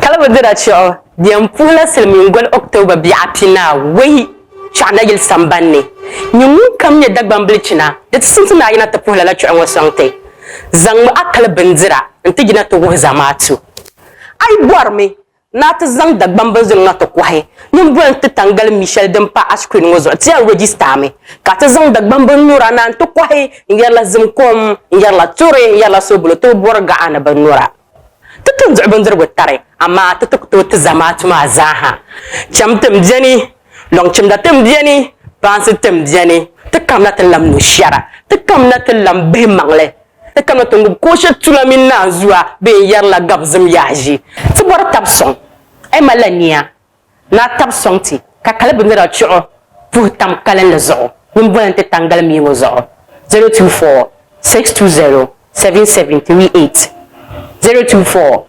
Kali bindira chuɣu di yɛn puhila silimiin goli October biɛɣu pinaawei chuɣu nayili sambani ni. Nyin ŋun kam nyɛ Dagbaŋ bilichina, di ti simsi ni a yina ti puhi lala chuɣu ŋɔ sɔŋ ti. Zaŋmi a kali bindira nti yina ti wuhi zamaatu. A yi bɔrimi ni a ti zaŋ Dagbaŋ bindirigu na ti kɔhi, nyin boli n-ti tangali mi shɛli din pa a screen ŋɔ zuɣu ti yɛn register mi ka a ti zaŋ Dagbaŋ binnyura na nti kɔhi n-yɛrila zim kom, n-yɛrila turi, n-yɛrila soobuli ti bi bɔri gaɣa ni binnyura. Ti ti duɣi bindirigu tari, amaa ti ti ku tooi ti zamaatu maa zaaha. Cham ti m-beni, lɔŋ chimda ti m-beni, paansi ti m-beni. Ti kamina ti lam nu shɛra, ti kamina ti lam bihi maŋli, ti kamina ti ŋubi kooshe tula mini naanzua bee n-yɛrila gabi zim yaʒi. Ti bɔri tab sɔŋ, a yi malila nia ni a tab sɔŋ ti ka kali bindira chuɣu puhi tam kalinli zuɣu, nyin boli n-ti tangali mii ŋɔ zuɣu, 024 620 7738, 024.